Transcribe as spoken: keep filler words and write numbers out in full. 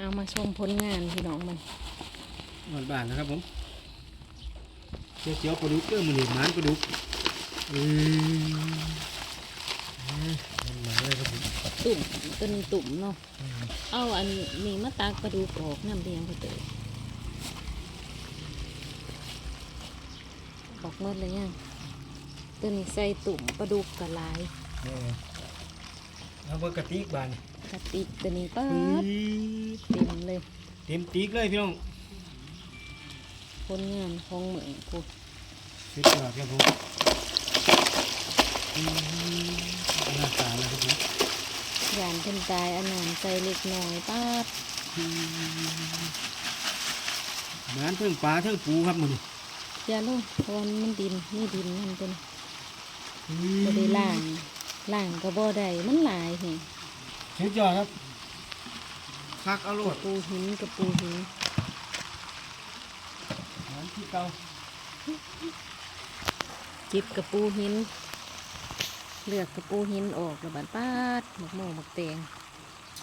เอามาชมผลงานพี่น้องมัน บ้านๆนะครับผม เจียวๆปลาดุกเด้อ มื้อนี้หมานปลาดุก อืมอ่ามันหมานเลยครับผม ตุ่ม ตัวนี้ตุ่มเนาะ อืม เอาอันนี้มาตักปลาดุกออกนำเพียงพอเตย ออกหมดเลยยัง ตัวนี้ใส่ตุ่มปลาดุกก็หลาย เออ เอาเบิ่งกะติกบาดนี่ กะติกตัวนี้ป๊าด อืม เต็มเลย เต็มติกเลยพี่น้อง ผลงานของมื้อพุ้น สุดยอดครับผม อืม น่าทานนะครับผม ย่านเพิ่นตาย เอาน้ำใส่เล็กน้อยป๊าด อืม หมานเทิงปลาเทิงปูครับมื้อนี้ อย่าลง เพราะว่ามันดิน มีดินนำตัวนี้ อืม บ่ได้ล้าง ล้างก็บ่ได้ มันหลายแฮง สุดยอดครับ คักเอาโลด กะปูหิน กะปูหิน หมานคือเก่า จิบกะปูหิน เลือกกะปูหินออกแล้วบาดป๊าด บักโม่บักแตง